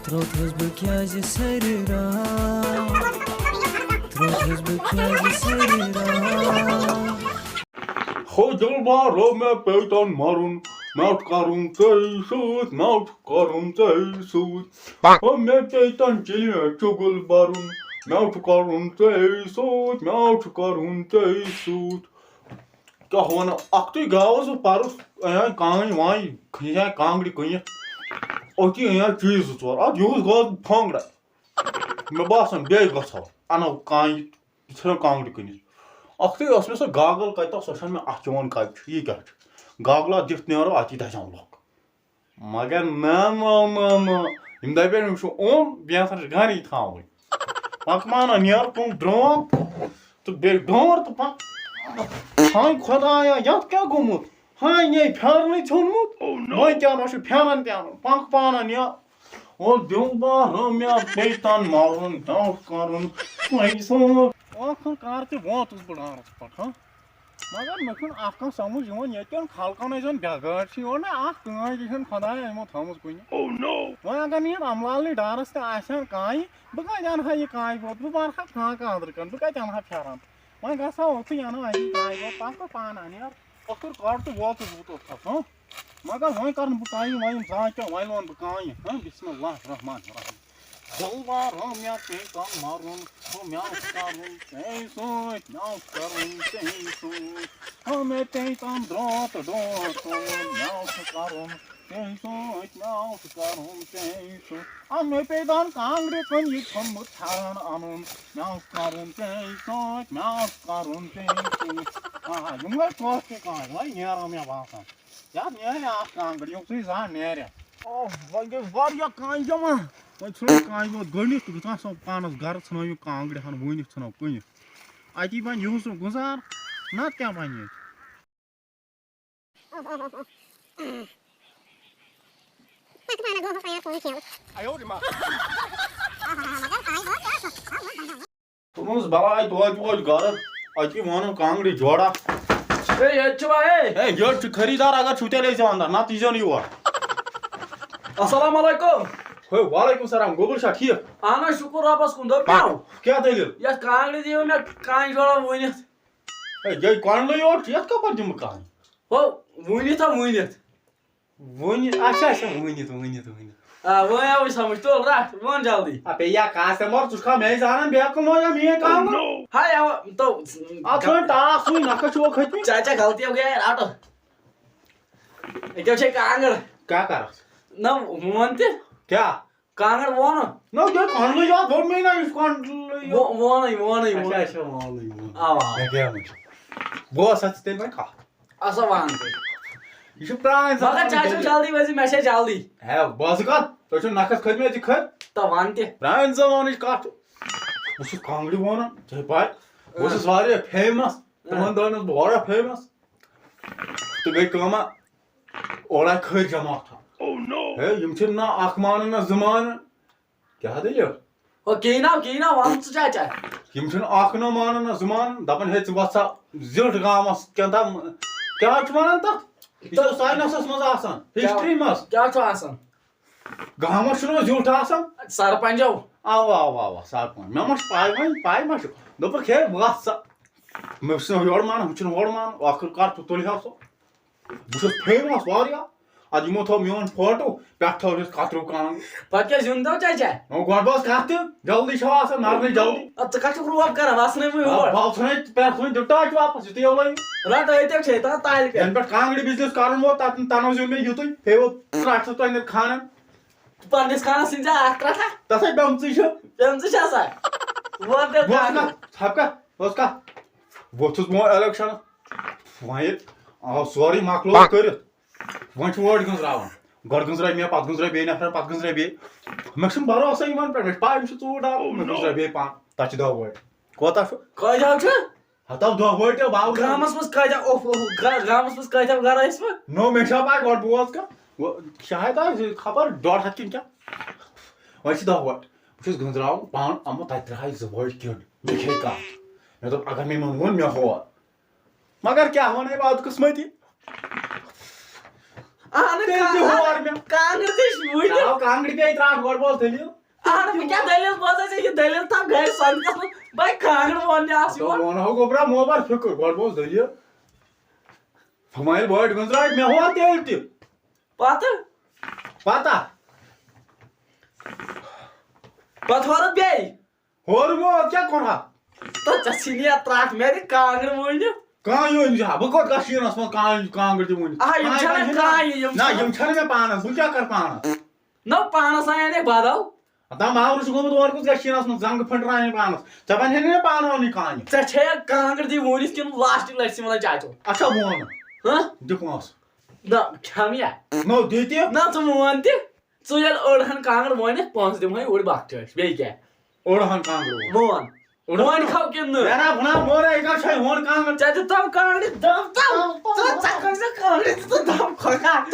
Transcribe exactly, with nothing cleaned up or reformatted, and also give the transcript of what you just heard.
ترٛوتھُس بہٕ کیٛازِ سرِ راتھ؟ ترٛوتھُس بہٕ کیٛازِ سرِ راتھ؟ ہو دِلبارو، مےٚ پیٚیہِ تَن مَرُن، مےٚ چھُ کَرُن ژےٚ سۭتۍ، مےٚ چھُ کَرُن ژےٚ سۭتۍ۔ ہو، مےٚ پیٚیہِ تَن چِلہِ چُگُل بَرُن، مےٚ چھُ کَرُن ژےٚ سۭتۍ، مےٚ چھُ کَرُن ژےٚ سۭتۍ۔ کیٛاہ وَنہٕ، اَکھتُے گاوَس بہٕ پَرُس، اَنیٛاے کانٛگٕر وانٛگٕر، کھٔنیٛاے کانٛگرِ کٕنِتھ، أتی اَنیٛاے چیٖز زٕ ژور، اَتھ یِہُس گوٚو پھنٛگڑا۔ مےٚ باسان، بیٚیہِ گژھو، اَنو کانٛگرِ، یہِ ژھٕنو کانٛگرِ کٕنِتھ۔ اَکھتُے ٲس مےٚ سۄ گاگَل کَتہِ، سۄ چھَنہٕ مےٚ اَتھِ یِوان کَتہِ چھِ، یہِ کیٛاہ چھُ؟ گاگلا دِتھ نیرو، اَتی دَزٮ۪م لۄکھ۔ مگر نہ، نہ، نہ، نہ۔ یِم دَپن، یِم چھِ اوٚم، بیٚیہِ ہسا چھِ گرٕے تھاوٕنۍ۔ پکہٕ مانا نیر کُن ڈرٛوم تہٕ بیٚیہِ ڈور تہٕ پکھ۔ ہاے خۄدایا، یَتھ کیٛاہ گوٚمُت؟ ہاے، یے پھیرنٕے ژھیوٚنمُت۔ وۄنۍ کیٛاہ ما چھُ پھیرن تہِ اَنُن؟ پکھ پانا نیر۔ او دِلبر، مےٚ پیٚیہِ تَن مَرُن، کیٛاہ اوس کَرُن؟ وۄنۍ سونٛچ۔ ٲخٕر کار تہِ ووتُس بہٕ ڈارَس پٮ۪ٹھ، ہا؟ مگر مےٚ چھُنہٕ اَکھ کانٛہہ سَمٕجھ یِوان، ییٚتہِ کٮ۪ن خلقَن ٲسۍ زَن بٮ۪گٲرۍ چھِ یِوان نا، اَکھ کٲنۍ تہِ چھَنہٕ خۄدایا یِمو تھٲومٕژ کُنہِ۔ وۄنۍ اگر نہٕ یہِ رَملالنٕے ڈارَس تہِ آسہِ ہَن کانٛہہ، بہٕ کَتہِ اَنہٕ ہا یہِ کانٛہہ ووت؟ بہٕ بَرٕ ہا کانٛہہ کانٛدرٕ کَن، بہٕ کَتہِ اَنہٕ ہا پھٮ۪رَن؟ وۄنۍ گژھٕ ہا اوٚتھُے اَنہٕ ہا اَتی کانٛہہ ووت، پَتہٕ کَتھ پانہٕ اَنہٕ یارٕ۔ ٲخٕر کار تہٕ ووتُس بہٕ توٚتتھَس، ہہ؟ مگر وۄنۍ کَرٕ نہٕ بہٕ کانٛہہ، وۄنۍ یِم زانٛہہ کیٛاہ، وۄنۍ لونہٕ بہٕ کانٛہہ، ہہ؟ بِسمِ اللہ الرحمٰن الرحیٖم۔ دِلبر، ہو مےٚ پیٚیہِ تَن مَرُن، ہو مےٚ اوس کَرُن ژےٚ سۭتۍ، مےٚ اوس کَرُن ژےٚ سۭتۍ۔ ہو مےٚ پیٚیہِ تَن درٛوت ڈوٹھ تُلُن، مےٚ اوس کَرُن ژےٚ سۭتۍ، مےٚ اوس کَرُن ژےٚ سۭتۍ۔ آ، مےٚ پیٚیہِ تَن کانٛگرِ کٕنۍ، یہِ ژھوٚنمُت پھٮ۪رَن اَنُن، مےٚ اوس کَرُن ژےٚ سۭتۍ، مےٚ اوس کَرُن ژےٚ سۭتۍ۔ آ، یِم گٔے کٲفی کامہِ، وۄنۍ نیرو مےٚ باسان۔ یَتھ نیرِ اَکھ کانٛگٕر، یُتھُے زانٛہہ نیرِ۔ اوہ، وۄنۍ گٔے واریاہ کامہِ جمع۔ وۄنۍ ژھٕنو کامہِ ووت گٔنڈِتھ تہٕ گژھان سۄ پانَس گَرٕ، ژھٕنو یہِ کانٛگرِ ہَن وٲنِتھ، ژھٕنو کٕنِتھ۔ اَتی بَنہِ یِہُس گُزار، نَتہٕ کیٛاہ بَنہِ ییٚتہِ؟ پَتہٕ پانَس گوٚو ہُہ پانَس کُن کھیوٚن۔ دوٚپمَس، بَلاے، توتہِ ووت گَرٕ، اَتی ووٚنُم کانٛگرِ جوڑا۔ ہے، ییٚتہِ چھُ وۄنۍ، ہے۔ ہے، یٔڑ چھُ خریٖدار، اگر چھُو تیٚلہِ أسۍ اَنٛدر، نَتہٕ ییٖزیو نہٕ یور۔ السلام علیکُم۔ ہے، وعلیکُم السلام، گوٚبُر چھا ٹھیٖک؟ اَہَن حظ، شُکُر رۄبَس کُن، دوٚپمَو۔ کیٛاہ دٔلیٖل؟ یَتھ کانٛگرِ دِیِو مےٚ کانہِ جوڑا وُنِتھ۔ ہے، یہِ کۄنٛڈلٕے یوت چھُ، یَتھ کَپٲرۍ دِمہٕ بہٕ کانہِ؟ ہو، وُنِتھ ہا، وُنِتھ۔ وُنہِ، اچھا، اچھا، وُنِتھ، وُنِتھ، وُنِتھ۔ آ، وۄنۍ آوٕے سمجھ، تُل رَٹھ، وَن جلدی۔ آ، بیٚیہِ یا کاسٹمر، ژٕ چھُکھا مےٚ زانان، بیٚیہِ کُن وَنان میٛٲنۍ کانٛگٕر؟ ہاے، اَوا، تو، آ، ژٕ وَن ٹاس، سُے نَکھٕ چھُ کھٔتمٕتۍ۔ چاچا، غلطی ہو گٔے، رَٹھ۔ ییٚکیٛاہ چھے کانٛگٕر۔ کیٛاہ کَرَس؟ نہ، وۄنۍ تہِ۔ کیٛاہ؟ کانٛگٕر وونہٕ؟ نہ، یہِ کۄنٛڈلٕے یوت دوٚپ مےٚ نہ، یہِ چھُ کۄنٛڈلٕے یوت۔ وو-، وونٕے، وونٕے، اچھا، وونٕے۔ اچھا، وونٕے، وونٕے۔ اَوا۔ مےٚ کیٛاہ وٕچھ؟ بہٕ اوس اَتھ ژٕ تیٚلہِ وۄنۍ کَتھ۔ اَسا وَن تیٚلہِ۔ یہِ چھُ پرٛانہِ مگر زمانٕچ چاچو دٔلیٖل۔ جلدی ؤسۍ، مےٚ چھےٚ جلدی۔ ہے، بہٕ ٲسہٕ کَتھ، تُہۍ چھِو نَکھَس کھٔتمٕتۍ، ژٕ کھٔتۍ۔ تہٕ وَن تہِ۔ پرٛانہِ زمانٕچ کَتھ۔ بہٕ چھُس کانٛگرِ وونان، ژےٚ پَے۔ بہٕ اوسُس واریاہ فیمَس۔ تِمَن دۄہَن اوسُس بہٕ واریاہ فیمَس۔ تہٕ گٔے کٲمہ، اورٕ آے کھٔرۍ جماعتھا۔ ہے، یِم چھِنہٕ نہ اَکھ مانان نہ زٕ مانان۔ کیٛاہ دٔلیٖل؟ او، کِہیٖنۍ نہ، کِہیٖنۍ نہ، وَن ژٕ چاچا۔ یِم چھِنہٕ اَکھ نہ مانان نہ زٕ مانان، دَپان، ہے، ژٕ وَس سا زِلٹ گامَس کیٛاہ تام، کیٛاہ چھِ وَنان تَتھ؟ یہِ چھِ تہٕ ساینَسَس منٛز آسان، کیٛاہ، ہِسٹرٛی منٛز۔ کیٛاہ چھُ آسان؟ گامَس چھُنہٕ وۄنۍ زیُٹھ آسان۔ سرپنچو۔ اَوا، اَوا، اَوا، سرپنچ۔ مےٚ ما چھُ پَے وۄنۍ، پَے ما چھُ۔ دوٚپُکھ، ہے، وَس سا۔ مےٚ چھُنہٕ یورٕ مانان، ہُہ چھُنہٕ ہورٕ مانان۔ ٲخٕر کار تُلہِ ہا سُہ۔ بہٕ چھُس فیمَس واریاہ۔ اَدٕ یِمو تھوٚو میون فوٹو، پٮ۪ٹھٕ تھٲوہَس کَتریو کانٛگٕر۔ پَتہٕ کیٛاہ زیُن دو چاچا؟ وۄنۍ گۄڈٕ بہٕ ٲس کَتھ تہِ، جلدی چھَوا آسان، نَرنٕے جلدی۔ اَدٕ ژٕ کَتھ چھُکھ روب کَران؟ وَسنَے وۄنۍ آ، یور۔ بَل ژھٕنَے، پٮ۪ٹھ ژھٕنَے دیُت ٹاچ واپَس، یُتُے یَوٕ لَگہِ۔ رَٹ أتۍ چھے تَتھ تالہِ پٮ۪ٹھ۔ یَنہٕ پٮ۪ٹھ کانٛگرِ بِزنِس کَرُن ووت، تَتھ تَنہٕ زیُن مےٚ یُتُے، ہے ووت ترٛٹھ ژٕ تۄہہِ خانَن۔ پننِس خانس سٕنٛدِ اکھ ترٛٹھا؟ تَتھ ہے بیٚمژٕے چھُ۔ بیٚمژٕ چھِ آسان۔ وَن تہٕ بہٕ اوسُس کانٛگٕر۔ نہ، ژھَپہٕ کَتھ، بہٕ اوسُس کَتھ۔ ووٚتھُس بہٕ وۄنۍ الیکشنَس۔ وۄنۍ ییٚلہِ آو سورُے مۄکلوو کٔرِتھ، وۄنۍ چھُ ووٹ گٔنٛزراوان۔ گۄڈٕ گٔنٛزرٲے مےٚ، پَتہٕ گٔنٛزرٲے بیٚیہِ نفرَن، پَتہٕ گٔنٛزرٲے بیٚیہِ۔ مےٚ چھُنہٕ بروسَے یِمَن پٮ۪ٹھ، مےٚ چھِ پَے یِم چھِ ژوٗر ڈاوُن۔ مےٚ گٔنٛزرٲے بیٚیہِ پانہٕ۔ تَتھ چھِ دَہ ووٹ۔ کوتاہ چھُ؟ کٲتیٛاہ چھُ؟ ہَتاو دَہ وٲٹۍ باو۔ گامَس منٛز کۭتیٛاہ، اوٚہ، اوٚہ، گرا-، گامَس منٛز کۭتیٛاہ گرٕ ٲسۍ وۄنۍ؟ نو، مےٚ چھا پَے، گۄڈٕ بوز کَتھ۔ وۄنۍ شاید آسہِ خبر ڈۄڈ ہَتھ کِنہٕ کیٛاہ۔ وۄنۍ چھِ دَہ وٲٹۍ۔ بہٕ چھُس گٔنٛزراوُن پانہٕ، اَمو تَتہِ درٛاے زٕ وٲٹۍ کِنۍ۔ مےٚ کھے کَتھ۔ مےٚ دوٚپ، اگر مےٚ یِمَن ووٚن، مےٚ ہور۔ مگر کیٛاہ وَنَے، بدقٕسمتی۔ اَہَن، تیٚلہِ تہِ کانٛگٕر، ہور مےٚ۔ کانٛگٕر تہِ چھِ وٕنہِ؟ ترٛاو کانٛگٕر بیٚیہِ ترٛاو گۄڈٕ بوز دٔلیٖل۔ اہن بہٕ کیٛاہ دٔلیٖل بوزے ژےٚ؟ یہِ دٔلیٖل تھاو گرِ سۄنٛدٕ کَس منٛز۔ بَے کانٛگٕر ووٚن مےٚ اَتھ تہٕ یور۔ وَنہو گوٚبرا موبایل فِکُر، گۄڈٕ بوز دٔلیٖل۔ فمایل بٲٹۍ گٔنٛزراے مےٚ ہور تیٚلہِ تہِ۔ پَتہٕ؟ پَتہ۔ پَتہٕ ہورُکھ بیٚیہِ۔ ہورٕ ووت کیٛاہ کوٚرہا؟ تہٕ ژےٚ ژھٕنی اَتھ ترٛٹھ مےٚ دِ کانٛگٕر ووٗنِتھ۔ کانٛہہ یہِ أنۍ زِ ہا، بہٕ کوٚت گژھٕ شیٖنَس منٛز کانٛہہ کانٛگٕر تہِ ووٗنِتھ؟ آ، یِم کانٛہہ چھَنہ کانٛہہ کانٛہہ یہِ، یِم نہ، چھَنہ۔ یِم چھَنہٕ مےٚ پانَس، بہٕ کیٛاہ کَرٕ پانَس؟ نہ، پانَس آے اَنے بدل۔ دَم آورٕ چھُ گوٚمُت اورٕ کُس گژھِ شیٖنَس منٛز، زنٛگہٕ پھٕٹراوٕنۍ پانَس۔ ژےٚ بَنہِ ہے نہٕ مےٚ پانہٕ وَنٕنۍ کانٛہہ۔ ژےٚ چھے کانٛگٕر دی ووٗنِتھ کِنہٕ لاسٹِک لَٹہِ سٕے وَنان چاچو؟ اچھا ووٚن۔ ہہ؟ دِ پونٛسہٕ۔ نہ، کھٮ۪م یا؟ نو دِ تہِ۔ نہ، ژٕ وون تہِ۔ ژٕ ییٚلہِ أڑ ہن کانٛگٕر وونکھ، پونٛسہٕ دِمہٕ ہَے اوٚڑ بۄکچہِ أسۍ۔ بیٚیہِ کیٛاہ؟ اوٚڑ ہن کانٛگٕر وون۔ وون۔ اوٚڑ وۄنۍ ہن۔ کھاو کِنہٕ نہٕ؟ یارا، بہٕ نہ ووٚن، یہِ کر چھے وۄن کانٛگٕر؟ ژےٚ دِتم کانٛگٕرِ دم تم۔ ژٕ ژےٚ کٔرۍ زِ کانٛگٕرِ دِتہٕ دم کھۄکھا۔